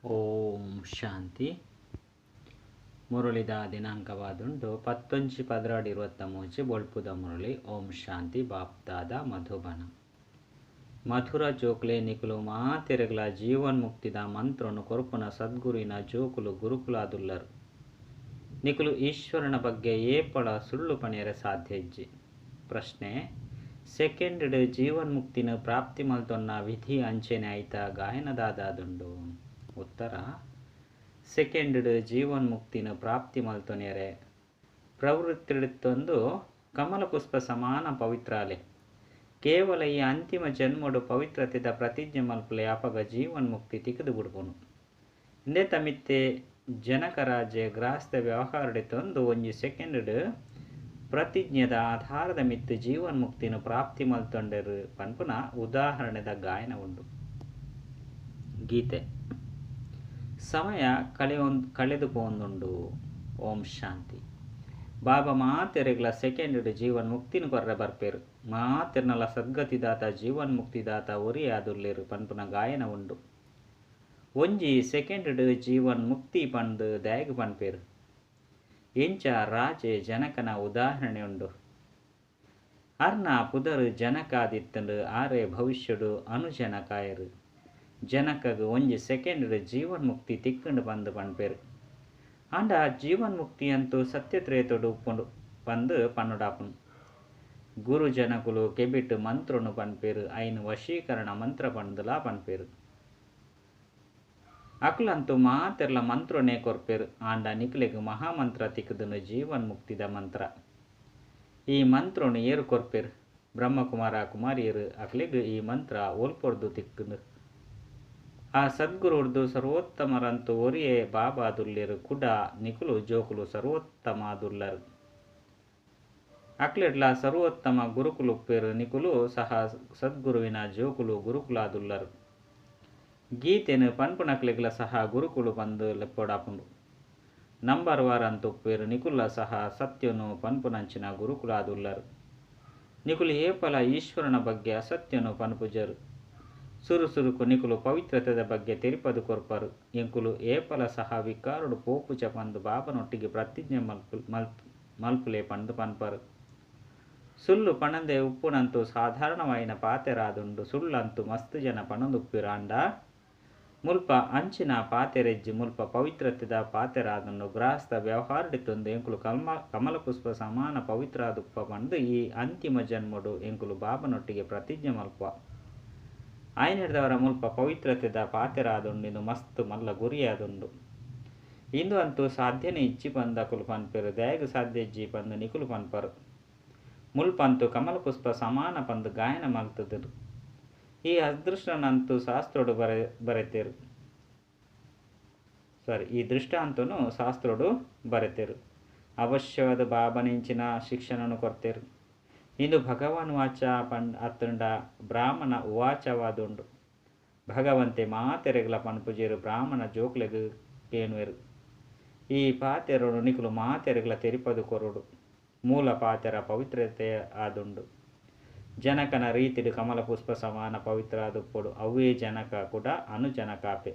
ಓಂ ಶಾಂತಿ. ಮುರಳಿದ ದಿನಾಂಕವಾದುಂಡು 11/12/23. ಬೊಳ್ಪುದ ಮುರಳಿ. ಓಂ ಶಾಂತಿ. ಬಾಪ್ದಾದ, ಮಧುಬನ. ಮಧುರ ಜೋಕ್ಲೆ, ನಿಕುಲು ಮಾತೆರೆಗ್ಲ ಜೀವನ್ಮುಕ್ತಿದ ಮಂತ್ರನು ಕೊರ್ಪುನ ಸದ್ಗುರುವಿನ ಜೋಕುಲು ಗುರುಕುಲಾದುಲ್ಲರ್. ನಿಕುಲು ಈಶ್ವರನ ಬಗ್ಗೆ ಏಪಲ ಸುಳ್ಳು ಪನಿಯರೆ ಸಾಧ್ಯ ಇಜ್ಜಿ. ಪ್ರಶ್ನೆ: ಸೆಕೆಂಡ್ ಡ್ ಜೀವನ್ಮುಕ್ತಿನ್ ಪ್ರಾಪ್ತಿ ಮಲ್ತೊನ್ನ ವಿಧಿ ಅಂಚನೆ ಐತ ಗಾಯನ ದಾದಾದುಂಡು? ಉತ್ತರ: ಸೆಕೆಂಡ್ ಡ್ ಜೀವನ್ಮುಕ್ತಿನ್ ಪ್ರಾಪ್ತಿ ಮಲ್ತೊನಿಯರೆ ಪ್ರವೃತ್ತಿಡಿತ್ತೊಂದು ಕಮಲ ಪುಷ್ಪ ಸಮಾನ ಪವಿತ್ರ ಆಲೆ. ಕೇವಲ ಈ ಅಂತಿಮ ಜನ್ಮಡು ಪವಿತ್ರತೆದ ಪ್ರತಿಜ್ಞೆ ಮಲ್ಪುಲೆ. ಅಪಗ ಜೀವನ್ಮುಕ್ತಿ ತಿಕ್ಕುದು ಬುಡ್ಪುನು. ಇಂದೆತ ಮಿತ್ತೆ ಜನಕರಾಜೆ ಗೃಹಸ್ಥ ವ್ಯವಹಾರಡಿತ್ತೊಂದು ಒಂಜಿ ಸೆಕೆಂಡ್ ಡ್ ಪ್ರತಿಜ್ಞೆದ ಆಧಾರದ ಮಿತ್ತ್ ಜೀವನ್ಮುಕ್ತಿನ್ ಪ್ರಾಪ್ತಿ ಮಲ್ತೊಂಡೆರ್ ಪನ್ಪುನ ಉದಾಹರಣೆದ ಗಾಯನ ಉಂಡು. ಗೀತೆ. ಸಮಯ ಕಳೆದು ಪೋಂದುಂಡು. ಓಂ ಶಾಂತಿ. ಬಾಬಾ ಮಾತೆರೆಗ್ಲ ಸೆಕೆಂಡ್ ಡ್ ಜೀವನ್ ಮುಕ್ತಿನ ಕೊರ್ರೆ ಬರ್ಪೆರ್. ಮಾತೆರ್ನಲ ಸದ್ಗತಿದಾತ, ಜೀವನ್ ಮುಕ್ತಿದಾತ ಒರಿಯೇ ಆದುಲ್ಲೆರ್ ಪನ್ಪುನ ಗಾಯನ ಉಂಡು. ಒಂಜಿ ಸೆಕೆಂಡ್ ಡ್ ಜೀವನ್ ಮುಕ್ತಿ ಪಂದ್ ದಾಯೆಗ್ ಪನ್ಪೆರ್? ಎಂಚ ರಾಜೆ ಜನಕನ ಉದಾಹರಣೆ ಉಂಡು. ಅರ್ನ ಪುದರ್ ಜನಕ ಆದಿತ್ತ್ಂಡ್. ಆರೇ ಭವಿಷ್ಯಡ್ ಅನುಜನಕ ಆಯೆರ್. ಜನಕಗ್ ಒಂಜಿ ಸೆಕೆಂಡ್ ಡ್ ಜೀವನ್ ಮುಕ್ತಿ ತಿಕ್ಕುಂಡು ಪಂದ್ ಪನ್ಪೆರ್. ಆಂಡ ಜೀವನ್ ಮುಕ್ತಿ ಅಂತೂ ಸತ್ಯ-ತ್ರೇತಡ್ ಉಪ್ಪುಂಡು ಪಂದ್ ಪನೊಡಾಪುಂಡು. ಗುರು ಜನಕುಲು ಕೆಬಿಟ್ ಮಂತ್ರೊನು ಪನ್ಪೆರ್. ಐನ್ ವಶೀಕರಣ ಮಂತ್ರ ಪಂಡ್ದ್ಲಾ ಪನ್ಪೆರ್. ಅಕುಲಂತೂ ಮಾತೆರ್ಲಾ ಮಂತ್ರೊನೇ ಕೊರ್ಪೆರ್. ಆಂಡ ನಿಕ್ಲೆಗ್ ಮಹಾಮಂತ್ರ ತಿಕ್ದ್ಂಡ್ ಜೀವನ್ ಮುಕ್ತಿದ ಮಂತ್ರ. ಈ ಮಂತ್ರೊನು ಏರ್ ಕೊರ್ಪೆರ್? ಬ್ರಹ್ಮಕುಮಾರ ಕುಮಾರಿಯೆರ್. ಅಕ್ಲೆಗ್ ಈ ಮಂತ್ರ ಒಲ್ಪೊರ್ದು ತಿಕ್ಕ್ಂಡ್? ಆ ಸದ್ಗುರುಡ್ದು. ಸರ್ವೋತ್ತಮರಂತೂ ಒರಿಯೇ ಬಾಬಾದುಲ್ಲೆರ್. ಕುಡ ನಿಕುಲು ಜೋಕುಲು ಸರ್ವೋತ್ತಮಾದುಲ್ಲರ್. ಅಕ್ಲೆಡ್ಲಾ ಸರ್ವೋತ್ತಮ ಗುರುಕುಲು ಉಪ್ಪೆರ್. ನಿಕುಲು ಸಹ ಸದ್ಗುರುವಿನ ಜೋಕುಲು ಗುರುಕುಲಾದುಲ್ಲರ್. ಗೀತೆನ್ ಪನ್ಪುನಕ್ಲೆಗ್ಲ ಸಹ ಗುರುಕುಲು ಪಂದ್ ಲೆಪ್ಪೊಡಾಪುಂಡು. ನಂಬರ್ ವಾರ್ ಅಂತ್ ಉಪ್ಪುವೆರ್. ನಿಕುಲ್ಲ ಸಹ ಸತ್ಯೊನು ಪನ್ಪುನಂಚಿನ ಗುರುಕುಲಾದುಲ್ಲರ್. ನಿಕುಲು ಏಪಲ ಈಶ್ವರನ ಬಗ್ಗೆ ಅಸತ್ಯೊನು ಪನ್ಪುಜರ್. ಸುರು ಸುರುಕು ನಿಕುಲು ಪವಿತ್ರತೆದ ಬಗ್ಗೆ ತೆರಿಪದ್ ಕೊರ್ಪರ್. ಎಂಕುಲು ಏಪಲ ಸಹ ವಿಕಾರಡ್ ಪೋಪುಜ ಪಂದ್ ಬಾಬನೊಟ್ಟಿಗೆ ಪ್ರತಿಜ್ಞೆ ಮಲ್ಪುಲೆ ಪಂದ್ ಪನ್ಪರ್. ಸುಳ್ಳು ಪನಂದೆ ಉಪ್ಪುನಂತೂ ಸಾಧಾರಣವಾಯಿನ ಪಾತೆರ ಆದುಂಡು. ಸುಳ್ಳಂತೂ ಮಸ್ತ್ ಜನ ಪನೊಂದುಪ್ಪುವೆರ್. ಆಂಡ ಮುಲ್ಪ ಅಂಚಿನ ಪಾತೆರ ಇಜ್ಜಿ. ಮುಲ್ಪ ಪವಿತ್ರತೆದ ಪಾತೆರ ಆದುಂಡು. ಗೃಹಸ್ಥ ವ್ಯವಹಾರಡಿತ್ತೊಂದು ಎಂಕುಲು ಕಮಲ ಪುಷ್ಪ ಸಮಾನ ಪವಿತ್ರ ಆದುಪ್ಪ ಪಂದ್ ಈ ಅಂತಿಮ ಜನ್ಮಡು ಎಂಕುಲು ಬಾಬನೊಟ್ಟಿಗೆ ಪ್ರತಿಜ್ಞೆ ಮಲ್ಪುವ. ಆಯ್ನೆಡ್ದವರ ಮುಲ್ಪ ಪವಿತ್ರತೆದ ಪಾತೆರ ಆದುಂಡು. ಇಂದು ಮಸ್ತ್ ಮಲ್ಲ ಗುರಿ ಆದುಂಡು. ಇಂದು ಅಂತೂ ಸಾಧ್ಯನೇ ಇಜ್ಜಿ ಪಂದ್ ಅಕುಲು ಪನ್ಪೆರ್. ದಾಯೆಗ್ ಸಾಧ್ಯ ಇಜ್ಜಿ ಪಂದ್ ನಿಕುಲು ಪನ್ಪರ್. ಮುಲ್ಪಂತೂ ಕಮಲ ಪುಷ್ಪ ಸಮಾನ ಪಂದ್ ಗಾಯನ ಮಲ್ತುದುರು. ಈ ಅದೃಷ್ಟನಂತೂ ಶಾಸ್ತ್ರೊಡು ಬರೆತೆರ್. ಸಾರಿ, ಈ ದೃಷ್ಟಾಂತನು ಶಾಸ್ತ್ರೊಡು ಬರೆತೆರ್. ಅವಶ್ಯವಾದ ಬಾಬನಿಂಚಿನ ಶಿಕ್ಷಣನು ಕೊರ್ತೆರ್. ಇಂದು ಭಗವಾನ್ ವಾಚ ಪಂಡ್ ಅತ್ತಂಡ ಬ್ರಾಹ್ಮಣ ಉವಾಚವಾದುಂಡು. ಭಗವಂತೆ ಮಾತೆರೆಗ್ಲ ಪನ್ಪುಜೆರ್. ಬ್ರಾಹ್ಮಣ ಜೋಕ್ಲೆಗ್ ಕೇನುವೆರ್. ಈ ಪಾತೆರೊನು ನಿಕುಲು ಮಾತೆರೆಗ್ಲ ತೆರಿಪದು ಕೊರೊಡು. ಮೂಲ ಪಾತೆರ ಪವಿತ್ರತೆ ಆದುಂಡು. ಜನಕನ ರೀತಿಡ್ ಕಮಲ ಪುಷ್ಪ ಸಮಾನ ಪವಿತ್ರ ಆದುಪ್ಪೊಡು. ಅವ್ವೇ ಜನಕ ಕುಡ ಅನುಜನಕಾಪೆ.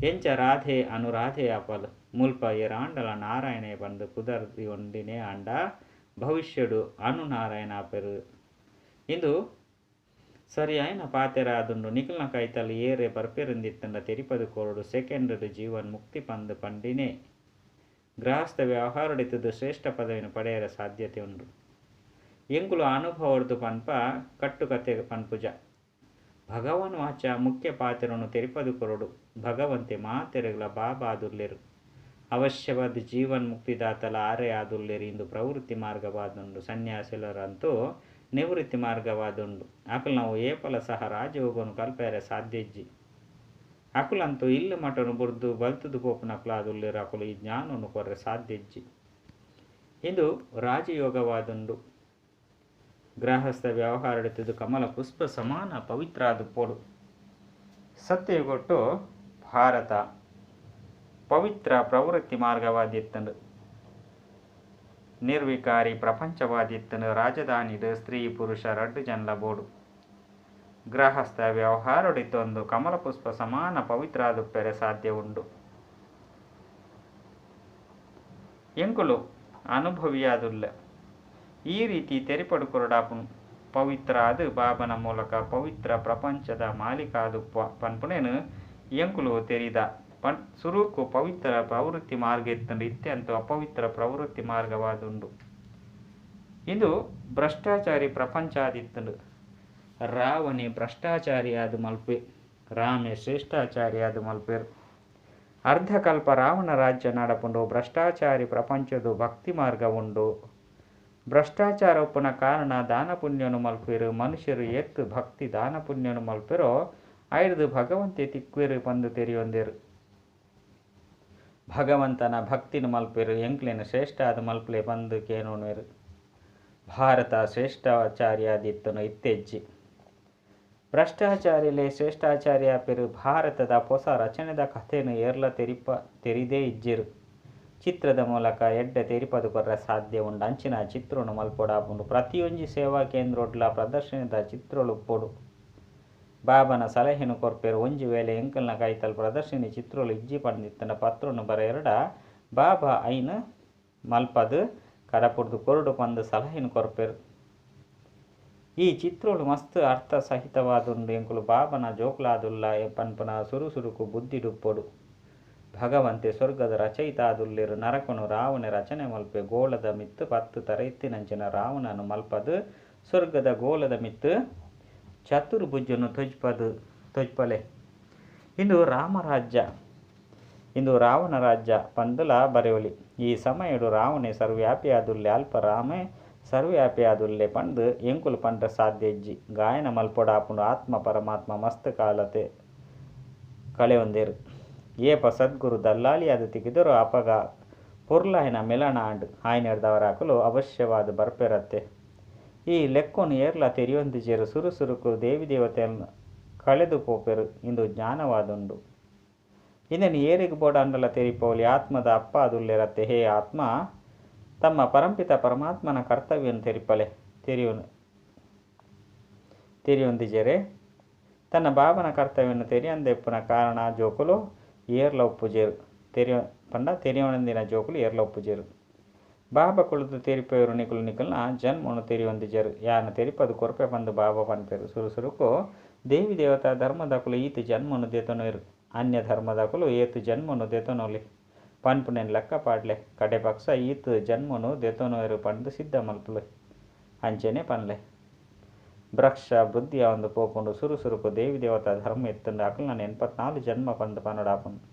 ಎಂಚ ರಾಧೆ ಅನುರಾಧೆ ಆಪಲ್. ಮುಲ್ಪ ಏರಾಂಡಲ ನಾರಾಯಣೆ ಪಂದ್ ಪುದರ್ ದೀವೊಂಡಿನೇ ಆಂಡ ಭವಿಷ್ಯಡು ಅನುನಾರಾಯಣ ಆಪೆರ್. ಇಂದು ಸರಿಯಾಯಿನ ಪಾತೆರ ಆದುಂಡು. ನಿಕಲ್ನ ಕೈತಲ್ ಏರೆ ಬರ್ಪೆರಿಂದಿತ್ತಂಡ ತೆರಿಪದು ಕೊರೊಡು. ಸೆಕೆಂಡ್ ಡ್ ಜೀವನ್ ಮುಕ್ತಿ ಪಂದ್ ಪಂಡಿನೇ ಗೃಹಸ್ಥ ವ್ಯವಹಾರಡಿತ್ತುದು ಶ್ರೇಷ್ಠ ಪದವಿನ ಪಡೆಯರೆ ಸಾಧ್ಯತೆ ಉಂಡು. ಎಂಕುಲು ಅನುಭವರ್ದು ಪನ್ಪ, ಕಟ್ಟುಕತೆ ಪನ್ಪುಜ. ಭಗವಾನ್ ವಾಚ ಮುಖ್ಯ ಪಾತೆರೊನು ತೆರಿಪದು ಕೊರೊಡು. ಭಗವಂತೆ ಮಾತೆರೆಗ್ಲ ಬಾಬಾ ಆದುಲ್ಲೆರ್. ಅವಶ್ಯವಾದ ಜೀವನ್ ಮುಕ್ತಿದಾತಲ ಆರೇ ಆದುಲ್ಲೆರ್. ಇಂದು ಪ್ರವೃತ್ತಿ ಮಾರ್ಗವಾದುಂಡು. ಸನ್ಯಾಸಿಲರಂತೂ ನಿವೃತ್ತಿ ಮಾರ್ಗವಾದುಂಡು. ಅಕುಲ್ನವು ಏಪಲ ಸಹ ರಾಜಯೋಗನು ಕಲ್ಪೆರೆ ಸಾಧ್ಯ ಇಜ್ಜಿ. ಅಕುಲಂತೂ ಇಲ್ಲು ಮಠನು ಬುಡ್ದು ಬಲ್ತುದು ಪೋಪುನಕುಲಾದುಲ್ಲೆರ್. ಅಕುಲು ಈ ಜ್ಞಾನವನ್ನು ಕೊರ್ರೆ ಸಾಧ್ಯ ಇಜ್ಜಿ. ಇಂದು ರಾಜಯೋಗವಾದುಂಡು. ಗೃಹಸ್ಥ ವ್ಯವಹಾರಡಿತ್ತುದು ಕಮಲ ಪುಷ್ಪ ಸಮಾನ ಪವಿತ್ರ ಆದುಪ್ಪೊಡು. ಸತ್ಯಯುಗೊಟ್ಟು ಭಾರತ ಪವಿತ್ರ ಪ್ರವೃತ್ತಿ ಮಾರ್ಗವಾದಿತ್ತುಂಡು. ನಿರ್ವಿಕಾರಿ ಪ್ರಪಂಚವಾದಿತ್ತುಂಡು. ರಾಜಧಾನಿಡ್ ಸ್ತ್ರೀ ಪುರುಷ ರಡ್ಡ್ ಜನಲ ಬೋಡು. ಗೃಹಸ್ಥ ವ್ಯವಹಾರೊಡಿತ್ತೊಂದು ಕಮಲಪುಷ್ಪ ಸಮಾನ ಪವಿತ್ರ ಆದುಪ್ಪೆರೆ ಸಾಧ್ಯ ಉಂಡು. ಎಂಕುಲು ಅನುಭವಿಯಾದುಲ್ಲ. ಈ ರೀತಿ ತೆರಿಪಡು ಕೊರಡಾಪುನು. ಪವಿತ್ರ ಆದ್ ಬಾಬನ ಮೂಲಕ ಪವಿತ್ರ ಪ್ರಪಂಚದ ಮಾಲೀಕ ಆದುಪ್ಪುವ ಪನ್ಪುನೆನ್ ಎಂಕುಲು ತೆರಿದ. ಸುರುಕು ಪವಿತ್ರ ಪ್ರವೃತ್ತಿ ಮಾರ್ಗ ಇತ್ತುಂಡು, ಇತ್ಯಂತ ಅಪವಿತ್ರ ಪ್ರವೃತ್ತಿ ಮಾರ್ಗವಾದುಂಡು. ಇಂದು ಭ್ರಷ್ಟಾಚಾರಿ ಪ್ರಪಂಚ ಆದಿತ್ತುಂಡು. ರಾವಣೆ ಭ್ರಷ್ಟಾಚಾರಿಯಾದ್ ಮಲ್ಪೆ, ರಾಮೆ ಶ್ರೇಷ್ಠಾಚಾರಿಯಾದ್ ಮಲ್ಪೆರು. ಅರ್ಧಕಲ್ಪ ರಾವಣ ರಾಜ್ಯ ನಡಪುಂಡು. ಭ್ರಷ್ಟಾಚಾರಿ ಪ್ರಪಂಚದ ಭಕ್ತಿ ಮಾರ್ಗ ಉಂಡು. ಭ್ರಷ್ಟಾಚಾರ ಉಪ್ಪುನ ಕಾರಣ ದಾನ ಪುಣ್ಯನು ಮಲ್ಪೆರು. ಮನುಷ್ಯರು ಏತ್ ಭಕ್ತಿ ದಾನ ಪುಣ್ಯನು ಮಲ್ಪೆರೋ ಐರ್ದು ಭಗವಂತೆ ತಿಕ್ವೆರು ಪಂದು ತೆರಿಯೊಂದೆರು. ಭಗವಂತನ ಭಕ್ತಿನ ಮಲ್ಪೆರು, ಎಂಕ್ಲೆನ ಶ್ರೇಷ್ಠ ಆದ ಮಲ್ಪಲೆ ಪಂದು ಕೇನೋನ್ವೆರು. ಭಾರತ ಶ್ರೇಷ್ಠಾಚಾರ್ಯಾದಿತ್ತನು ಇತ್ತೆಜ್ಜಿ. ಭ್ರಷ್ಟಾಚಾರಿಲೆ ಶ್ರೇಷ್ಠಾಚಾರ್ಯ ಪೆರು. ಭಾರತದ ಹೊಸ ರಚನೆದ ಕಥೆನು ಏರ್ಲ ತೆರಿದೇ ಇಜ್ಜೆರು. ಚಿತ್ರದ ಮೂಲಕ ಎಡ್ಡೆ ತೆರಿಪದು ಕೊರ್ರೆ ಸಾಧ್ಯ ಉಂಡು. ಅಂಚಿನ ಚಿತ್ರನು ಮಲ್ಪೊಡಾಪುಂಡು. ಪ್ರತಿಯೊಂಜಿ ಸೇವಾ ಕೇಂದ್ರೊಡ್ಲ ಪ್ರದರ್ಶನದ ಚಿತ್ರಲು ಉಪ್ಪೊಡು. ಬಾಬನ ಸಲಹೆನು ಕೊರ್ಪೆರು. ಒಂಜಿ ವೇಳೆ ಎಂಕಲ್ನ ಕೈತಲ್ ಪ್ರದರ್ಶಿನಿ ಚಿತ್ರಲು ಇಜ್ಜಿ ಪಂದಿತ್ತಂಡ ಪತ್ರನು ಬರೆಯರ್ಡ ಬಾಬಾ ಐನ್ ಮಲ್ಪದು ಕಡಪುರ್ದು ಕೊರಡು ಪಂದು ಸಲಹೆನು ಕೊರ್ಪೆರು. ಈ ಚಿತ್ರಲು ಮಸ್ತ್ ಅರ್ಥ ಸಹಿತವಾದುಂಡು. ಎಂಕುಲು ಬಾಬನ ಜೋಕ್ಲಾದುಲ್ಲ ಪನ್ಪುನ ಸುರು ಸುರುಕು ಬುದ್ಧಿಡುಪ್ಪೊಡು. ಭಗವಂತೆ ಸ್ವರ್ಗದ ರಚಯಿತ ಆದುಲ್ಲೆರು. ನರಕನು ರಾವಣೆ ರಚನೆ ಮಲ್ಪೆ. ಗೋಳದ ಮಿತ್ತು 10 ತರ ಇತ್ತಿನಂಚಿನ ರಾವಣನು ಮಲ್ಪದು ಸ್ವರ್ಗದ ಗೋಳದ ಮಿತ್ತು ಚತುರ್ಭುಜನು ತೊಜ್ಪಲೆ. ಇಂದು ರಾಮರಾಜ್ಯ, ಇಂದು ರಾವಣ ರಾಜ್ಯ ಪಂದುಲ ಬರೆಯೊಲಿ. ಈ ಸಮಯಡು ರಾವಣೆ ಸರ್ವ್ಯಾಪಿ ಆದುಲ್ಲೆ, ಅಲ್ಪ ರಾಮೆ ಸರ್ವ್ಯಾಪಿ ಆದುಲ್ಲೆ ಪಂದು ಎಂಕುಲು ಪಂಡ್ರೆ ಸಾಧ್ಯ ಇಜ್ಜಿ. ಗಾಯನ ಮಲ್ಪೊಡಾಪುಂಡು. ಆತ್ಮ ಪರಮಾತ್ಮ ಮಸ್ತ್ ಕಾಲತೆ ಕಳೆಯೊಂದೇರು. ಏಪ ಸದ್ಗುರು ದಲ್ಲಾಳಿಯಾದ ತಿಕ್ಕಿದರು ಅಪಗ ಪೊರ್ಲಾಯಿನ ಮಿಲನ ಆಂಡ್. ಆಯ್ನೆರ್ದವರಾಕಲು ಅವಶ್ಯವಾದ ಬರ್ಪೆರತ್ತೆ. ಈ ಲೆಕ್ಕೊನು ಏರ್ಲ ತೆರಿಯೊಂದಿಜೆರು. ಸುರು ಸುರುಕು ದೇವಿ ದೇವತೆಯನ್ನು ಕಳೆದು ಪೋಪೆರು. ಇಂದು ಜ್ಞಾನವಾದುಂಡು. ಇಂದೆನ್ ಏರೆಗ್ ಬೋಡಾಂಡಲ ತೆರಿಪೋಲಿ. ಆತ್ಮದ ಅಪ್ಪ ಆದುಲ್ಲೆರತ್ತೆ. ಹೇ ಆತ್ಮ, ತಮ್ಮ ಪರಂಪಿತ ಪರಮಾತ್ಮನ ಕರ್ತವ್ಯನು ತೆರಿಪಲೆ. ತೆರಿಯೊಂದಿಜೆರೆ. ತನ್ನ ಬಾಬನ ಕರ್ತವ್ಯನು ತೆರಿಯಂದೆ ಉಪ್ಪುನ ಕಾರಣ ಜೋಕುಲು ಏರ್ಲ ಉಪ್ಪುಜೆರು. ಪಂಡ ತೆರಿಯೊಂದಿನ ಜೋಕುಲು ಏರ್ಲ ಉಪ್ಪುಜೆರು. ಬಾಬಾ ಕುಳಿತು ತೆರಿಪೆರು. ನಿಕುಲು ನಿಕಲ್ನ ಜನ್ಮನು ತೆರಿಯೊಂದಿಜೆರು. ಯಾನ ತೆರಿಪದು ಕೊರ್ಪೆ ಪಂದು ಬಾಬಾ ಪನ್ಪೆರು. ಸುರು ಸುರುಕು ದೇವಿ ದೇವತಾ ಧರ್ಮದಕುಲು ಈತ ಜನ್ಮನು ದೆತೊನುವೆರು. ಅನ್ಯ ಧರ್ಮದಕುಲು ಏತು ಜನ್ಮನು ದೆತೊನೊಲಿ ಪನ್ಪುನೆನ್ ಲೆಕ್ಕ ಪಾಡ್ಲೆ. ಕಡೆ ಪಕ್ಷ ಈತ ಜನ್ಮನು ದೆತೊನುವೆರು ಪಂದು ಸಿದ್ಧ ಮಲ್ಪುಲೆ. ಅಂಚೆನೆ ಪನ್ಲೆ. ವೃಕ್ಷ ವೃದ್ಧಿ ಆವೊಂದು ಪೋಪುಂಡು. ಸುರು ಸುರುಕು ದೇವಿ ದೇವತಾ ಧರ್ಮ ಇತ್ತುಂಡು. ಅಕಲ್ನ 84 ಜನ್ಮ ಪಂದು ಪನೊಡಾಪುಂಡು.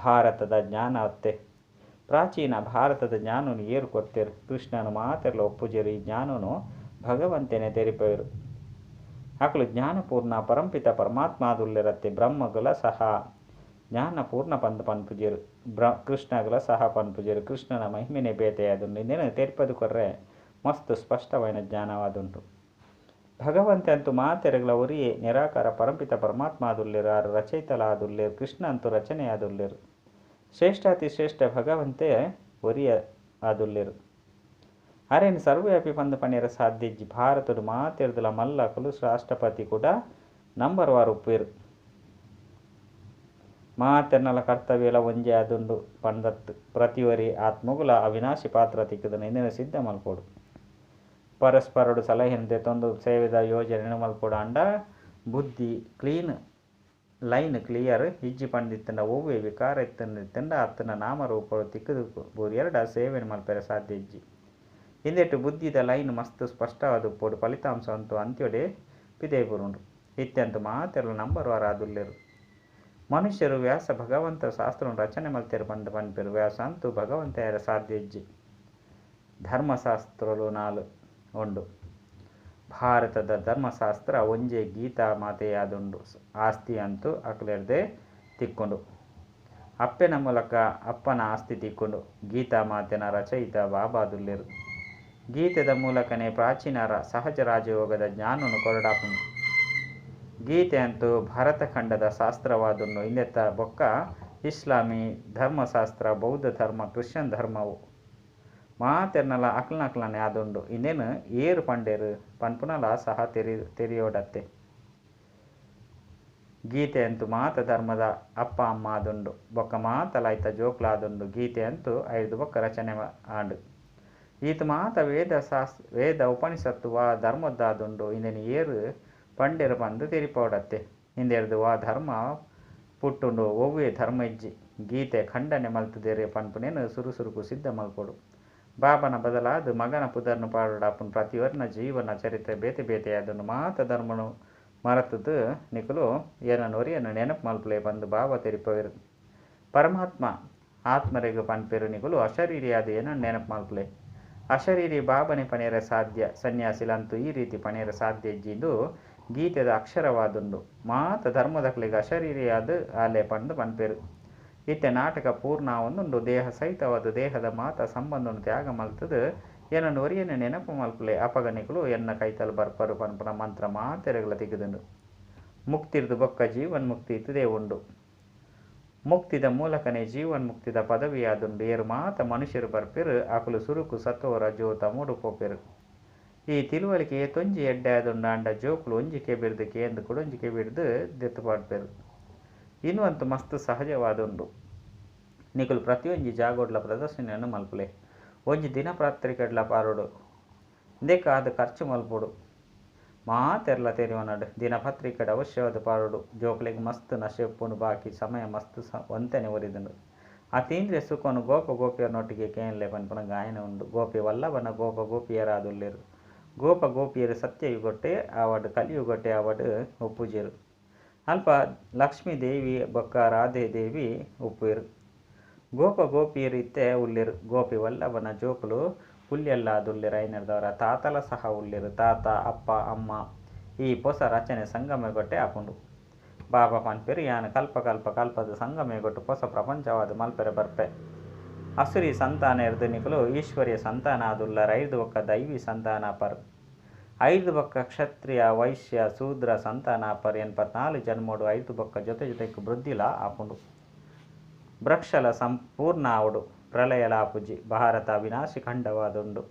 ಭಾರತದ ಜ್ಞಾನ ಅತ್ತೆ. ಪ್ರಾಚೀನ ಭಾರತದ ಜ್ಞಾನನು ಏರು ಕೊರ್ತೆರು. ಕೃಷ್ಣನು ಮಾತೆರ್ಲ ಒಪ್ಪುಜೆರು. ಈ ಜ್ಞಾನನು ಭಗವಂತನೇ ತೆರಿಪೆರು. ಅಕಲು ಜ್ಞಾನಪೂರ್ಣ ಪರಂಪಿತ ಪರಮಾತ್ಮ ಆದುಲ್ಲೆರತ್ತೆ. ಬ್ರಹ್ಮಗುಲ ಸಹ ಜ್ಞಾನಪೂರ್ಣ ಪಂದು ಪನ್ಪುಜೆರು. ಕೃಷ್ಣಗುಲ ಸಹ ಪನ್ಪುಜೆರು. ಕೃಷ್ಣನ ಮಹಿಮೆನೆ ಬೇತೆಯಾದುಂಡು. ಇಂದೇನು ತೆರಿಪದು ಕೊರ್ರೆ ಮಸ್ತ್ ಸ್ಪಷ್ಟವಾದ ಜ್ಞಾನವಾದುಂಟು. ಭಗವಂತೆ ಅಂತೂ ಮಾತೆರೆಗಳ ಒರಿಯೇ ನಿರಾಕಾರ ಪರಂಪಿತ ಪರಮಾತ್ಮ ಆದುಲ್ಲೆರು. ಆರು ರಚಯಿತಲ ಆದುಲ್ಲೆರು. ಕೃಷ್ಣ ಅಂತೂ ರಚನೆಯಾದುಲ್ಲೆರು. ಶ್ರೇಷ್ಠಾತಿ ಶ್ರೇಷ್ಠ ಭಗವಂತೆ ಒರಿಯ ಆದುಲ್ಲೆರು. ಅರೇನು ಸರ್ವವ್ಯಾಪಿ ಪಂದು ಪಣಿಯರ ಸಾಧ್ಯಜ್ಜಿ. ಭಾರತದ ಮಾತೆರ್ದಲ ಮಲ್ಲಕಲು ರಾಷ್ಟ್ರಪತಿ ಕೂಡ ನಂಬರ್ ವಾರ್ ಉಪ್ಪೇರು. ಮಾತೆರ್ನಲ ಕರ್ತವ್ಯಲ ಒಂಜೇ ಆದುಂಡು ಪಂದತ್ತು. ಪ್ರತಿಯೊರಿ ಆತ್ಮಗುಲ ಅವಿನಾಶಿ ಪಾತ್ರ ತಿಕ್ಕದನು ಇಂದಿನ ಸಿದ್ಧ ಮಲ್ಪೋಡು. ಪರಸ್ಪರಡು ಸಲಹೆಯನ್ನು ತಂದು ಸೇವೆದ ಯೋಜನೆ ಮಲ್ಪೋಡು. ಅಂಡ ಬುದ್ಧಿ ಕ್ಲೀನ್ ಲೈನ್ ಕ್ಲಿಯರ್ ಇಜ್ಜಿ ಪಂದಿತ್ತಂಡ ಒವ್ವೆ ವಿಕಾರ ಇತ್ತಂಡ ಅತ್ತನ ನಾಮರೂಪಡು ತಿಕ್ಕದು ಬೋರಿಯರಡ ಸೇವೆಯನ್ನು ಮಲ್ಪೆರೆ ಸಾಧ್ಯ ಇಜ್ಜಿ. ಹಿಂದೆಟ್ಟು ಬುದ್ಧಿದ ಲೈನ್ ಮಸ್ತ್ ಸ್ಪಷ್ಟವಾದ ಉಪ್ಪೋಡು. ಫಲಿತಾಂಶ ಅಂತೂ ಅಂತ್ಯೊಡೆ ಪಿದೆಬುರುಂಡು. ಇತ್ಯಂತ ಮಾತೆರ್ಲ ನಂಬರ್ ವಾರ ಆದುಲ್ಲೆರು. ಮನುಷ್ಯರು ವ್ಯಾಸ ಭಗವಂತ ಶಾಸ್ತ್ರವನ್ನು ರಚನೆ ಮಲ್ತೆರು ಪಂದು ಪನ್ಪೆರು. ವ್ಯಾಸ ಅಂತೂ ಭಗವಂತ ಯಾರ ಸಾಧ್ಯ ಇಜ್ಜಿ. ಧರ್ಮಶಾಸ್ತ್ರಲು 4 ಉಂಡು. ಭಾರತದ ಧರ್ಮಶಾಸ್ತ್ರ ಒಂಜೆ ಗೀತಾ ಮಾತೆಯಾದುಂಡು. ಆಸ್ತಿ ಅಂತೂ ಅಕಲೆರ್ದೆ ತಿಕ್ಕೊಂಡು. ಅಪ್ಪೆನ ಮೂಲಕ ಅಪ್ಪನ ಆಸ್ತಿ ತಿಕ್ಕೊಂಡು. ಗೀತಾ ಮಾತೆನ ರಚಯಿತ ಬಾಬಾದುಲ್ಲೆರು. ಗೀತೆದ ಮೂಲಕನೇ ಪ್ರಾಚೀನ ಸಹಜ ರಾಜಯೋಗದ ಜ್ಞಾನನು ಕೊರಡಾಪುಂಡು. ಗೀತೆ ಅಂತೂ ಭರತಖಂಡದ ಶಾಸ್ತ್ರವಾದುಂಡು. ಇಂದೆತ್ತ ಬೊಕ್ಕ ಇಸ್ಲಾಮಿ ಧರ್ಮಶಾಸ್ತ್ರ, ಬೌದ್ಧ ಧರ್ಮ, ಕ್ರಿಶ್ಚಿಯನ್ ಧರ್ಮವು ಮಾತೆರ್ನಲ ಅಕ್ಲನಕ್ಲನೆ ಆದುಂಡು. ಇಂದೇನು ಏರು ಪಂಡೇರು ಪನ್ಪುನಲ ಸಹ ತೆರಿಯೋಡತ್ತೆ. ಗೀತೆ ಅಂತೂ ಮಾತ ಧರ್ಮದ ಅಪ್ಪ ಅಮ್ಮ ಆದುಂಡು ಬೊಕ್ಕ ಮಾತಲ ಐತ ಜೋಕ್ಲಾದುಂಡು. ಗೀತೆ ಅಂತೂ ಐದು ಬೊಕ್ಕ ರಚನೆ ಆಂಡ್. ಈತ ಮಾತ ವೇದ ವೇದ ಉಪನಿಷತ್ತು ವಾ ಧರ್ಮದ್ದಾದುಂಡು ಇಂದೆನ್ ಏರ್ ಪಂಡೆರ್ ಪಂದ್ ತೆರಿಪಾವಡತ್ತೆ. ಇಂದೆರ್ದ್ ವಾ ಧರ್ಮ ಪುಟ್ಟುಂಡು? ಒವ್ವೇ ಧರ್ಮ ಇಜ್ಜಿ. ಗೀತೆ ಖಂಡನೆ ಮಲ್ತ್ದೆರ್ ಪನ್ಪುನೆನ್ ಸುರು ಸುರುಕು ಸಿದ್ಧ ಮಲ್ಪೊಡು. ಬಾಬನ ಬದಲಾದ್ ಮಗನ ಪುದರ್ನ್ ಪಾಡೊಡಾಪುಂಡು. ಪ್ರತಿಯೊರಿನ ಜೀವನ ಚರಿತ್ರೆ ಬೇತೆ ಬೇತೆಯಾದುಂಡು. ಮಾತ ಧರ್ಮನು ಮರತುದು ನಿಕುಲು ಎನನ್ ಒರಿಯನ್ ನೆನಪು ಮಲ್ಪುಲೆ ಪಂದ್ ಬಾಬಾ ತೆರಿಪಾವೆರ್. ಪರಮಾತ್ಮ ಆತ್ಮರೆಗ್ ಪನ್ಪೆರ್ ನಿಕುಲು ಅಶರೀರಿಯಾದ್ ಎನನ್ ನೆನಪು ಮಲ್ಪುಲೆ. ಅಶರೀರಿ ಬಾಬನೆ ಪನೆರೆ ಸಾಧ್ಯ. ಸನ್ಯಾಸಿಲಂತೂ ಈ ರೀತಿ ಪನೆರೆ ಸಾಧ್ಯ ಇಜ್ಜಿ. ಇಂದು ಗೀತೆದ ಅಕ್ಷರವಾದುಂಡು. ಮಾತ ಧರ್ಮದಕ್ಲೆಗ್ ಅಶರೀರಿಯಾದ್ ಆಲೆ ಪಂದ್ ಪನ್ಪೆರ್. ಇತ್ತೆ ನಾಟಕ ಪೂರ್ಣ ಆವೊಂದುಂಡು. ದೇಹ ಸಹಿತವಾದ ದೇಹದ ಮಾತ ಸಂಬಂಧನು ತ್ಯಾಗ ಮಲ್ತುದು ಎನನ್ ಒರಿಯನೆ ನೆನಪು ಮಲ್ಪುಲೆ. ಅಪಗ ನಿಕುಲು ಎನ್ನ ಕೈತಲ್ ಬರ್ಪರು ಪನ್ಪುನ ಮಂತ್ರ ಮಾತೆರೆಗ್ಲ ತಿಕ್ಕುದುಂಡು. ಮುಕ್ತಿರ್ದು ಬೊಕ್ಕ ಜೀವನ್ ಮುಕ್ತಿ ಇತ್ತದೇ ಉಂಡು. ಮುಕ್ತಿದ ಮೂಲಕನೇ ಜೀವನ್ ಮುಕ್ತಿದ ಪದವಿಯಾದುಂಡು. ಏರು ಮಾತ ಮನುಷ್ಯರು ಬರ್ಪೆರ್ ಅಕುಲು ಸುರುಕು ಸತೋ ರಜೋ ತಮೋಡು ಪೋಪೆರ್. ಈ ತಿಳುವಳಿಕೆ ಏತೊಂಜಿ ಎಡ್ಡೆ ಆದುಂಡು. ಆಂಡ ಜೋಕುಲು ಒಂಜಿ ಕೆಬಿರ್ದು ಕೇಂದ್ ಕುಡೊಂಜಿ ಕೆಬಿರ್ದು ದೆತ್ತು ಪಾಡ್ಪೆರ್. ಇಂದು ಅಂತೂ ಮಸ್ತ್ ಸಹಜವಾದುಂಡು. ನಿಕುಲು ಪ್ರತಿಯೊಂಜಿ ಜಾಗೋಡ್ಲ ಪ್ರದರ್ಶನೆಯನ್ನು ಮಲ್ಪುಲೆ. ಒಂಜಿ ದಿನಪತ್ರಿಕೆಡ್ಲ ಪಾಡೊಡು. ಇಂದೆಕಾದ್ ಖರ್ಚು ಮಲ್ಪೊಡು. ಮಾತೆರ್ಲ ತೆರಿಯೊನಡ್. ದಿನಪತ್ರಿಕೆಡ್ ಅವಶ್ಯವಾದ್ ಪಾಡೊಡು. ಜೋಕುಲೆಗ್ ಮಸ್ತ್ ನಶೆ ಉಪ್ಪುಂಡು. ಬಾಕಿ ಸಮಯ ಮಸ್ತ್ ಒಂತೆನೆ ಒರಿದುಂಡು. ಅತೀಂದ್ರಿಯ ಸುಖನು ಗೋಪ ಗೋಪಿಯರ್ನೊಟ್ಟಿಗೆ ಕೇನ್ಲೆ ಪನ್ಪುನ ಗಾಯನ ಉಂಡು. ಗೋಪಿ ವಲ್ಲಭನ ಗೋಪ ಗೋಪಿಯರಾದುಲ್ಲೆರ್. ಗೋಪ ಗೋಪಿಯರು ಸತ್ಯಯುಗೊಟ್ಟೆ ಆವಡ್ ಕಲಿಯುಗೊಟ್ಟೆ ಆವಡ್ ಉಪ್ಪುಜೆರ್. ಅಲ್ಪ ಲಕ್ಷ್ಮೀ ದೇವಿ ಬೊಕ್ಕ ರಾಧೆ ದೇವಿ ಉಪ್ಪುವೆರ್. ಗೋಪ ಗೋಪಿಯರು ಇತ್ತೆ ಉಲ್ಲೆರ್. ಗೋಪಿ ವಲ್ಲಭನ ಜೋಕುಲು ಪುಲ್ಯಲ್ಲಾದುಲ್ಲೆರ್. ಐನೆರ್ದವರ ತಾತಲ ಸಹ ಉಲ್ಲೆರ್. ತಾತ ಅಪ್ಪ ಅಮ್ಮ ಈ ಪೊಸ ರಚನೆ ಸಂಗಮಯುಗೊಟ್ಟೆ ಆಪುಂಡು. ಬಾಬಾ ಪನ್ಪೆರ್ ಯಾನ್ ಕಲ್ಪ ಕಲ್ಪ ಕಲ್ಪದ ಸಂಗಮಯುಗೊಟ್ಟು ಪೊಸ ಪ್ರಪಂಚವಾದ್ ಮಲ್ಪೆರೆ ಬರ್ಪೆ. ಅಸುರಿ ಸಂತಾನ ಎರ್ದು ನಿಕುಲು ಈಶ್ವರ್ಯ ಸಂತಾನ ಆದುಲ್ಲರ್. ಐರ್ದು ಬೊಕ್ಕ ದೈವಿ ಸಂತಾನ ಆಪರ್. ಐರ್ದು ಬೊಕ್ಕ ಕ್ಷತ್ರಿಯ ವೈಶ್ಯ ಶೂದ್ರ ಸಂತಾನ ಆಪರ್. 84 ಜನ್ಮೋಡು ಐರ್ದು ಬೊಕ್ಕ ಜೊತೆ ಜೊತೆಗೆ ವೃದ್ಧಿಲಾ ಆಪುಂಡು. ವೃಕ್ಷಲ ಸಂಪೂರ್ಣ ಆವಡು ಪ್ರಳಯಲ ಆಪುಜಿ. ಭಾರತ ಅವಿನಾಶಿ ಖಂಡವಾದುಂಡು.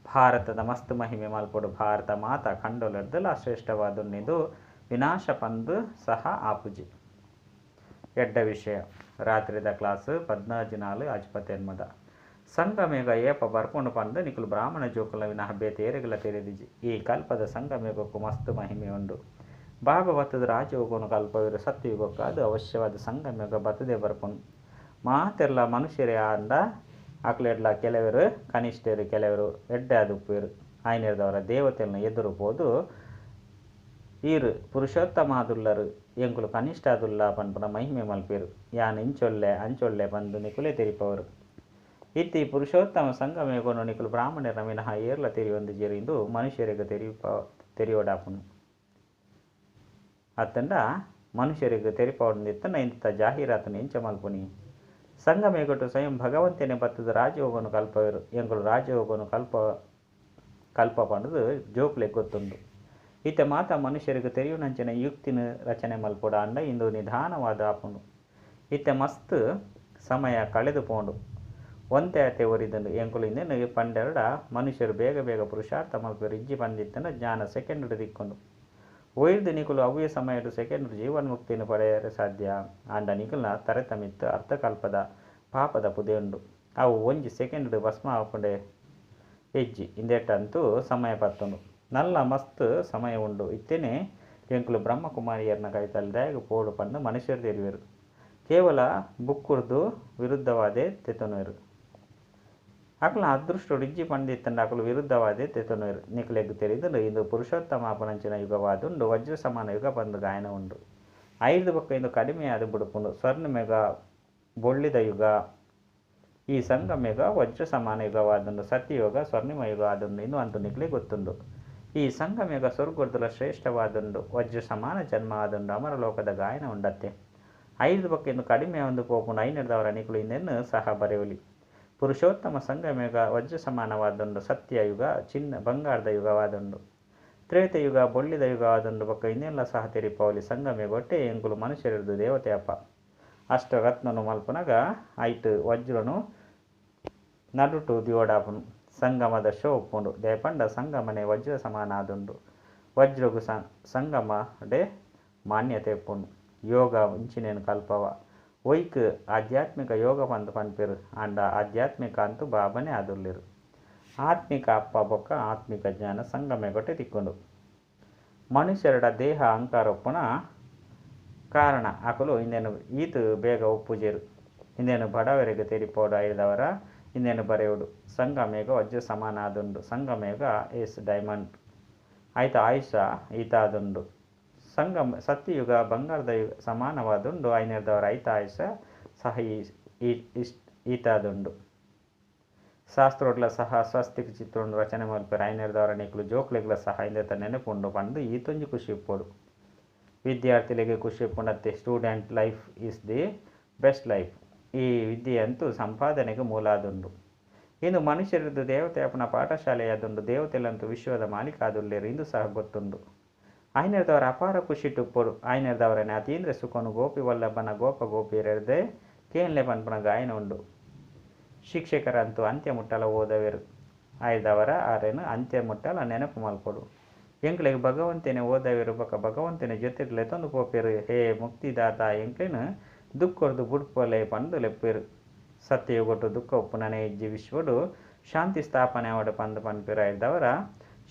ಭಾರತದ ಮಸ್ತ್ ಮಹಿಮೆ ಮಲ್ಪೊಡು. ಭಾರತ ಮಾತಾ ಖಂಡೊಲೆರ್ದಲ ಶ್ರೇಷ್ಠವಾದುಂಡು. ಇದು ವಿನಾಶ ಪಂದ್ ಸಹ ಆಪುಜಿ. ಎಡ್ಡ ವಿಷಯ. ರಾತ್ರಿದ ಕ್ಲಾಸ್ 14 4 ಆಜಿಪತ್ತೆನ್ಮದ ಸಂಗಮೇಗ ಏಪ ಬರ್ಪುಂಡು ಪಂದ್ ನಿಕುಲು ಬ್ರಾಹ್ಮಣ ಜೋಕುಲ್ನ ವಿನಃ ಬೇತೆ ಏರೆಗ್ಲ ತೆರಿದಿಜಿ. ಈ ಕಲ್ಪದ ಸಂಗಮೇಗಕ್ಕೂ ಮಸ್ತ್ ಮಹಿಮೆ ಉಂಡು. ಬಾಬಾ ಬತ್ತದ ರಾಜಯೋಗನು ಕಲ್ಪವೆರ್. ಸತ್ಯಯುಗಕ್ಕಾದ್ ಅವಶ್ಯವಾದ ಸಂಗಮೇಗ ಬತ್ತದೇ ಬರ್ಪುಂಡು. ಮಾತೆರ್ಲ ಮನುಷ್ಯರೇ ಆಂಡ ಅಕ್ಲೆಡ್ಲ ಕೆಲವರು ಕನಿಷ್ಠರು ಕೆಲವರು ಎಡ್ಡೆ ಆದುಪ್ಪುವೆರ್. ಆಯ್ನೆರ್ದವರ ದೇವತೆಲ್ನ ಎದುರು ಪೋದು ಈರ್ ಪುರುಷೋತ್ತಮಾದುಲ್ಲರ್ ಎಂಕುಲು ಕನಿಷ್ಠ ಆದುಲ್ಲ ಪನ್ಪುನ ಮಹಿಮೆ ಮಲ್ಪೆರ್. ಯಾನ್ ಇಂಚೊಲ್ಲೆ ಅಂಚೊಲ್ಲೆ ಪಂದ್ ನಿಕುಲೇ ತೆರಿಪವರು. ಇತ್ತಿ ಪುರುಷೋತ್ತಮ ಸಂಗಮಯುಗನು ನಿಕುಲು ಬ್ರಾಹ್ಮಣರ ವಿನಃ ಏರ್ಲ ತೆರಿಯೊಂದಿಜೆರ್. ಇಂದು ಮನುಷ್ಯರಿಗೆ ತೆರಿಯೋಡಾಪುಂಡು. ಅತ್ತಂಡ ಮನುಷ್ಯರಿಗೆ ತೆರಿಪಾವೊಂದಿತ್ತಂಡ ಇಂಥ ಜಾಹೀರಾತನ್ನು ಎಂಚ ಮಲ್ಪುನಿ? ಸಂಗಮಯುಗಟ್ಟು ಸ್ವಯಂ ಭಗವಂತನೇ ಬತ್ತದ ರಾಜಯೋಗನು ಕಲ್ಪವೆರ್. ಎಂಕುಲು ರಾಜಯೋಗನು ಕಲ್ಪ ಕಲ್ಪ ಪಂಡುದು ಜೋಕುಲೆಗ್ ಗೊತ್ತುಂಡು. ಇತ್ತೆ ಮಾತಾ ಮನುಷ್ಯರಿಗೆ ತೆರಿಯುನಂಚಿನ ಯುಕ್ತಿನ ರಚನೆ ಮಲ್ಪೊಡು. ಆಂಡ ಇಂದು ನಿಧಾನವಾದ ಆಪುಂಡು. ಇತ್ತೆ ಮಸ್ತ್ ಸಮಯ ಕಳೆದು ಪೋಂಡು. ಒಂತೆ ಆತೆ ಒರಿದುಂಡು. ಎಂಕುಲು ಇಂದೆನ್ ಪಂಡೆರಡ ಮನುಷ್ಯರು ಬೇಗ ಬೇಗ ಪುರುಷಾರ್ಥ ಮಲ್ಪೆರ್. ಇಜ್ಜಿ ಪಂದಿತ್ತಂಡ ಜ್ಞಾನ ಸೆಕೆಂಡ್ ತಿಕ್ಕೊಂಡು ಒಯ್ದು ನಿಕುಲು ಅವ್ವೇ ಸಮಯಡ್ ಸೆಕೆಂಡ್ ಜೀವನ್ಮುಕ್ತಿಯನ್ನು ಪಡೆಯರೆ ಸಾಧ್ಯ. ಆಂಡ ನಿಕುಲ್ನ ತರೆತಮಿತ್ತು ಅರ್ಧಕಲ್ಪದ ಪಾಪದ ಪುದೆ ಉಂಡು. ಅವು ಒಂಜಿ ಸೆಕೆಂಡ್ ಭಸ್ಮ ಆಪುಂಡೆ ಇಜ್ಜಿ. ಇಂದೆಟಂತೂ ಸಮಯ ಪತ್ತುಂಡು. ನಲ್ಲ ಮಸ್ತ್ ಸಮಯ ಉಂಡು. ಇತ್ತೇನೆ ಎಂಕುಲು ಬ್ರಹ್ಮಕುಮಾರಿಯರ್ನ ಕೈತಲ್ ದಾಯೆಗ್ ಪೋಡು ಪಂದ್ ಮನುಷ್ಯರು ತೆರಿವೆರ್. ಕೇವಲ ಬುಕ್ಕುರ್ದು ವಿರುದ್ಧವಾದೇ ತೆತೊನುವೆರ್. ಅಕುಲ್ನ ಅದೃಷ್ಟೊಡು ಇಜ್ಜಿ ಪಂದಿತ್ತಂಡ ಅಕುಲು ವಿರುದ್ಧವಾದೇ ತೆತೊನುವೆರ್. ನಿಕುಲೆಗ್ ತೆರಿದುಂಡು ಇಂದು ಪುರುಷೋತ್ತಮ ಆಪುನಂಚಿನ ಯುಗವಾದುಂಡು. ವಜ್ರ ಸಮಾನ ಯುಗ ಪಂದ್ ಗಾಯನ ಉಂಡು. ಐರ್ದು ಬೊಕ್ಕ ಇಂದು ಕಡಿಮೆಯಾದ್ ಬುಡುಪುಂಡು. ಸ್ವರ್ಣಯುಗ ಬೊಳ್ಳಿದ ಯುಗ. ಈ ಸಂಗಮಯುಗ ವಜ್ರ ಸಮಾನ ಯುಗವಾದುಂಡು. ಸತ್ಯಯುಗ ಸ್ವರ್ಣಿಮ ಯುಗ ಆದುಂಡು. ಇಂದು ಅಂತೂ ನಿಕುಲೇ ಗೊತ್ತುಂಡು. ಈ ಸಂಗಮಯುಗ ಸ್ವರ್ಗರ್ದುಲ ಶ್ರೇಷ್ಠವಾದುಂಡು. ವಜ್ರ ಸಮಾನ ಜನ್ಮ ಆದುಂಡು. ಅಮರಲೋಕದ ಗಾಯನ ಉಂಡತ್ತೆ. ಐರ್ದು ಬೊಕ್ಕ ಇಂದು ಕಡಿಮೆ ಒಂದು ಪೋಪುಂಡು. ಐನೆರ್ದವರ ನಿಕುಲು ಇಂದೆನ್ ಸಹ ಬರೆಯೊಲಿ. ಪುರುಷೋತ್ತಮ ಸಂಗಮಯುಗ ವಜ್ರ ಸಮಾನವಾದುಂಡು. ಸತ್ಯಯುಗ ಚಿನ್ನ ಬಂಗಾರದ ಯುಗವಾದುಂಡು. ತ್ರೇತಯುಗ ಬೊಳ್ಳಿದ ಯುಗವಾದುಂಡು. ಬೊಕ್ಕ ಇಂದೆನ್ಲ ಸಹ ತೆರಿಪಾವೊಲಿ. ಸಂಗಮಯುಗೊಟ್ಟೆ ಎಂಕುಲು ಮನುಷ್ಯರಿರ್ದು ದೇವತೆ ಅಪ್ಪ. ಅಷ್ಟರತ್ನನು ಮಲ್ಪುನಗ ಐಟ್ ವಜ್ರನು ನಡುಟು ದಿವೊಡಾಪುಂಡು. ಸಂಗಮದ ಶೋ ಉಪ್ಪುಂಡು. ದಾಯೆಪಂಡ ಸಂಗಮನೆ ವಜ್ರ ಸಮಾನ ಆದುಂಡು. ವಜ್ರಗು ಸಂಗಮ ಡೇ ಮಾನ್ಯತೆ ಉಪ್ಪುಂಡು. ಯೋಗ ಇಂಚಿನೆನ್ ಕಲ್ಪವ. ಒಯಿಕ್ ಆಧ್ಯಾತ್ಮಿಕ ಯೋಗ ಪಂದ್ ಪನ್ಪೆರ್. ಆಂಡ ಆಧ್ಯಾತ್ಮಿಕ ಅಂತೂ ಬಾಬಾನೇ ಆದುಲ್ಲೆರ್. ಆತ್ಮಿಕ ಅಪ್ಪ ಬೊಕ್ಕ ಆತ್ಮಿಕ ಜ್ಞಾನ ಸಂಗಮಯುಗಟೇ ತಿಕ್ಕುಂಡು. ಮನುಷ್ಯರೆಡ ದೇಹ ಅಹಂಕಾರ ಉಪ್ಪುನ ಕಾರಣ ಅಕುಲು ಇಂದೆನ್ ಈತ್ ಬೇಗ ಒಪ್ಪುಜೆರ್. ಇಂದೆನ್ ಬಡವರೆಗ್ ತೆರಿಪಾವೊಡು ಐಡ್ದಾವರ ಇಂದೆನ್ ಬರೆಯೊಡು. ಸಂಗಮಯುಗ ವಜ್ರ ಸಮಾನ ಆದುಂಡು. ಸಂಗಮಯುಗ ಎಸ್ ಡೈಮಂಡ್. ಐತ ಆಯುಷ್ಯ ಈತಾದುಂಡು. ಸಂಗಮ ಸತ್ಯಯುಗ ಬಂಗಾರದ ಯುಗ ಸಮಾನವಾದುಂಡು. ಐನೆರ್ದಾವರ ಐತ ಆಯುಷ್ಯ ಸಹ ಈತಾದುಂಡು. ಶಾಸ್ತ್ರೋಡ್ಲ ಸಹ ಸ್ವಸ್ತಿಕ ಚಿತ್ರವನ್ನು ರಚನೆ ಮಲ್ಪೆರ್. ಐನೆರ್ದಾವರ ನಿಕುಲು ಜೋಕ್ಲೆಗ್ಲ ಸಹ ಇಂದೆತ ನೆನಪುಂಡು ಪಂದ್ ಈತೊಂಜಿ ಖುಷಿ ಇಪ್ಪೊಡು. ವಿದ್ಯಾರ್ಥಿಲೆಗ್ ಖುಷಿ ಇಪ್ಪುಂಡತ್ತೆ. Student life is the best life. ಈ ವಿದ್ಯೆಯಂತೂ ಸಂಪಾದನೆಗ್ ಮೂಲ ಆದುಂಡು. ಇಂದು ಮನುಷ್ಯರದು ದೇವತೆ ಆಪುನ ಪಾಠಶಾಲೆಯಾದುಂಡು. ದೇವತೆಲಂತೂ ವಿಶ್ವದ ಮಾಲೀಕ ಆದುಲ್ಲೆರ್ ಇಂದು ಸಹ ಗೊತ್ತುಂಡು. ಐನೆರ್ದಾವರ ಅಪಾರ ಖುಷಿಟ್ ಉಪ್ಪೊಡು. ಐನೆರ್ದಾವರನೆ ಅತೀಂದ್ರ ಸುಖನು ಗೋಪಿ ವಲ್ಲಭನ ಗೋಪ ಗೋಪಿಯರೆರ್ದೆ ಕೇನ್ಲೆ ಪನ್ಪುನ ಗಾಯನ ಉಂಡು. ಶಿಕ್ಷಕರಂತೂ ಅಂತ್ಯ ಮುಟ್ಟಲ ಓದವೆರ್. ಐಡ್ದಾವರ ಆರೆನ್ ಅಂತ್ಯ ಮುಟ್ಟಲ ನೆನಪು ಮಲ್ಪೊಡು. ಎಂಕ್ಲೆಗ್ ಭಗವಂತನೇ ಓದವೆರ್ ಬೊಕ ಭಗವಂತನ ಜೊತೆಟ್ ಲೆತೊಂದು ಪೋಪೆರ್. ಹೇ ಮುಕ್ತಿದಾತ ಎಂಕ್ಲೆನ್ ದುಃಖೊರ್ದು ಬುಡ್ಪಲೆ ಪಂದ್ ಲೆಪ್ಪುವೆರ್. ಸತ್ಯಯುಗೊಟು ದುಃಖ ಉಪ್ಪುನನೇ ಇಜ್ಜಿ. ವಿಶ್ವೊಡು ಶಾಂತಿ ಸ್ಥಾಪನೆ ಆವಡ್ ಪಂದ್ ಪನ್ಪೆರ್. ಐಡ್ದಾವರ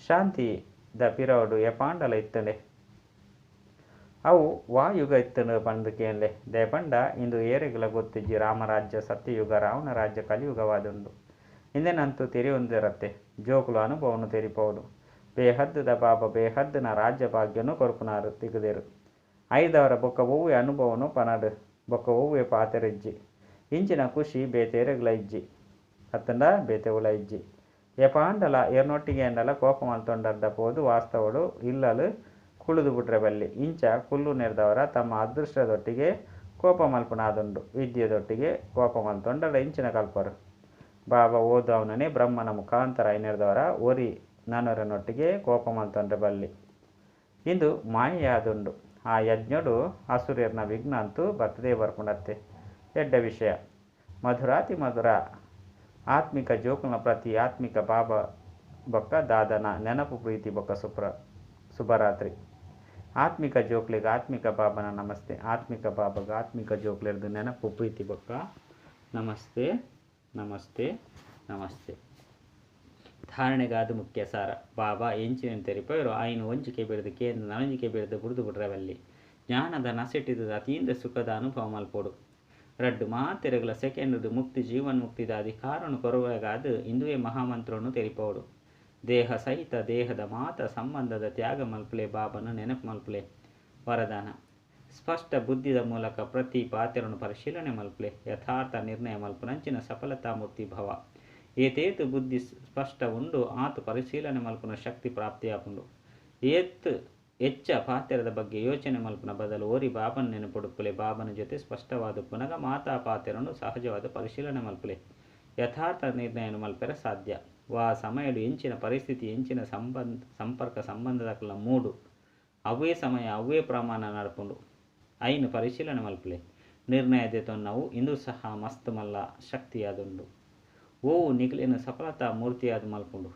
ಶಾಂತಿದ ಪಿರವುಡು ಏಪಾಂಡಲ ಇತ್ತ್ಂಡೆ. ಅವು ವಾ ಯುಗ ಇತ್ತ್ಂಡ್ ಪಂದ್ ಕೇನ್ಲೆ. ದಾಯೆ ಪಂಡ ಇಂದು ಏರೆಗ್ಲ ಗೊತ್ತಿಜ್ಜಿ. ರಾಮರಾಜ್ಯ ಸತ್ಯಯುಗ ರಾವಣ ರಾಜ್ಯ ಕಲಿಯುಗವಾದುಂಡು. ಇಂದೆನಂತೂ ತೆರಿಯೊಂದೆರತ್ತೆ. ಜೋಕುಲು ಅನುಭವೊನು ತೆರಿಪಾವೊಡು. ಬೇಹದ್ದುದ ಬಾಬಾ ಬೇಹದ್ದುನ ರಾಜ್ಯ ಭಾಗ್ಯೊನು ಕೊರ್ಪುನಾರ್ ತಿಕ್ಕುದೆರ್. ಐಡ್ದಾವರ ಬೊಕ್ಕ ಒವ್ವೇ ಅನುಭವೊನು ಪನಡ್. ಬೊಕ್ಕ ಒವ್ವೇ ಪಾತೆರ ಇಜ್ಜಿ. ಇಂಚಿನ ಖುಷಿ ಬೇತೆ ಏರೆಗ್ಲ ಇಜ್ಜಿ. ಅತ್ತ್ಂಡ ಬೇತೆ ಒವ್ಲ ಇಜ್ಜಿ. ಏಪಾಂಡಲ ಏರ್ನೊಟ್ಟಿಗೆ ಆಂಡಲ ಕೋಪ ಮಲ್ತೊಂಡರ್ಡ ಪೋದು ವಾಸ್ತವೊಡು ಇಲ್ಲಲ್ ಕುಲ್ಲುದು ಬುಡ್ರೆ ಬಲ್ಲಿ. ಇಂಚ ಕುಲ್ಲುನೆರ್ದಾವರ ತಮ್ಮ ಅದೃಷ್ಟದೊಟ್ಟಿಗೆ ಕೋಪ ಮಲ್ಪುನ ಆದುಂಡು. ವಿದ್ಯೆದೊಟ್ಟಿಗೆ ಕೋಪ ಮಲ್ತೊಂಡರ್ಡ ಇಂಚಿನ ಕಲ್ಪರು. ಬಾಬಾ ಓದಾವುನನೇ ಬ್ರಹ್ಮನ ಮುಖಾಂತರ. ಐನೆರ್ದಾವರ ಒರಿ ನನೊರನೊಟ್ಟಿಗೆ ಕೋಪ ಮಲ್ತೊಂಡ್ರೆ ಬಲ್ಲಿ. ಇಂದು ಮಾಯೆಯಾದುಂಡು. ಆ ಯಜ್ಞೊಡು ಅಸುರೆರ್ನ ವಿಘ್ನ ಅಂತೂ ಬತ್ತದೇ ಬರ್ಪುಂಡತ್ತೆ. ಎಡ್ಡೆ ವಿಷಯ. ಮಧುರಾತಿ ಮಧುರ ಆತ್ಮಿಕ ಜೋಕುಲ್ನ ಪ್ರತಿ ಆತ್ಮಿಕ ಬಾಬಾ ಬೊಕ್ಕ ದಾದನ ನೆನಪು ಪ್ರೀತಿ ಬೊಕ್ಕ ಶುಭರಾತ್ರಿ. ಆತ್ಮಿಕ ಜೋಕ್ಲೆಗ್ ಆತ್ಮಿಕ ಬಾಬನ ನಮಸ್ತೆ. ಆತ್ಮಿಕ ಬಾಬಾಗ್ ಆತ್ಮಿಕ ಜೋಕ್ಲೆರ್ದ್ ನೆನಪು ಪ್ರೀತಿ ಬೊಕ್ಕ ನಮಸ್ತೆ ನಮಸ್ತೆ ನಮಸ್ತೆ. ಧಾರಣೆಗಾದ್ ಮುಖ್ಯ ಸಾರ. ಬಾಬಾ ಎಂಚಿನೆನ್ ತೆರಿಪಾಯೆರೋ ಆಯಿನ್ ಒಂಜಿ ಕೆಬಿರ್ದ್ ಕೇಂದ್ ನನೊಂಜಿ ಕೆಬಿರ್ದ್ ಬುಡ್ದು ಬುಡ್ರೆ ಬಲ್ಲಿ. ಜ್ಞಾನದ ನಸೆಟಿದ್ ಅತೀಂದ್ರ ಸುಖದ ಅನುಭವ ಮಲ್ಪೊಡು. ರಡ್ಡ್ ಮಾತೆರೆಗ್ಲ ಸೆಕೆಂಡ್ಡ್ ಮುಕ್ತಿ ಜೀವನ್ಮುಕ್ತಿದ ಅಧಿಕಾರೊನು ಕೊರ್ವೆಗಾದ್ ಇಂದುವೇ ಮಹಾಮಂತ್ರೊನು ತೆರಿಪಾವೊಡು. ದೇಹ ಸಹಿತ ದೇಹದ ಮಾತ ಸಂಬಂಧದ ತ್ಯಾಗ ಮಲ್ಪುಲೆ ಬಾಬಾನ ನೆನಪು ಮಲ್ಪುಲೆ. ವರದಾನ. ಸ್ಪಷ್ಟ ಬುದ್ಧಿದ ಮೂಲಕ ಪ್ರತಿ ಪಾತೆರೊನು ಪರಿಶೀಲನೆ ಮಲ್ಪುಲೆ. ಯಥಾರ್ಥ ನಿರ್ಣಯ ಮಲ್ಪುನಂಚಿನ ಸಫಲತಾ ಮೂರ್ತಿ ಭವ. ಏತೇತ್ ಬುದ್ಧಿ ಸ್ಪಷ್ಟ ಉಂಡು ಆತ್ ಪರಿಶೀಲನೆ ಮಲ್ಪುನ ಶಕ್ತಿ ಪ್ರಾಪ್ತಿಯಾಪುಂಡು. ಏತ್ ಎಚ್ಚ ಪಾತೆರದ ಬಗ್ಗೆ ಯೋಚನೆ ಮಲ್ಪುನ ಬದಲು ಒರಿ ಬಾಬನ ನೆನಪುಡುಪ್ಪುಲೆ. ಬಾಬನ ಜೊತೆ ಸ್ಪಷ್ಟವಾದುಪ್ಪುನಗ ಮಾತಾ ಪಾತೆರೊನು ಸಹಜವಾದ ಪರಿಶೀಲನೆ ಮಲ್ಪುಲೆ. ಯಥಾರ್ಥ ನಿರ್ಣಯ ಮಲ್ಪೆರೆ ಸಾಧ್ಯ. ವಾ ಸಮಯಡು ಎಂಚಿನ ಪರಿಸ್ಥಿತಿ ಎಂಚಿನ ಸಂಬಂಧ ಸಂಪರ್ಕ ಸಂಬಂಧದಕಲ್ನ ಮೂಡು ಅವೇ ಸಮಯ ಅವೇ ಪ್ರಮಾಣ ನಡಪುಂಡು. ಐನ್ ಪರಿಶೀಲನೆ ಮಲ್ಪುಲೆ. ನಿರ್ಣಯ ದೆತೊನ್ನವು ಇಂದು ಸಹ ಮಸ್ತ್ ಮಲ್ಲ ಶಕ್ತಿಯಾದುಂಡು. ಓವು ನಿಗಲಿನ ಸಫಲತಾ ಮೂರ್ತಿಯಾದ್ ಮಲ್ಪುಂಡು.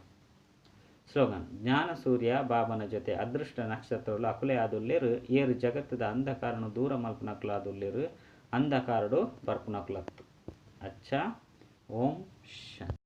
ಸ್ಲೋಗನ್. ಜ್ಞಾನ ಸೂರ್ಯ ಬಾಬನ ಜೊತೆ ಅದೃಷ್ಟ ನಕ್ಷತ್ರಗಳು ಅಕುಲೇ ಆದುಲ್ಲೆರ್. ಏರ್ ಜಗತ್ತದ ಅಂಧಕಾರನು ದೂರ ಮಲ್ಪುನಕುಲಾದುಲ್ಲೆರ್. ಅಂಧಕಾರಡು ಬರ್ಪುನಕುಲತ್ತು. ಅಚ್ಚಾ. ಓಂ ಶಾಂತಿ.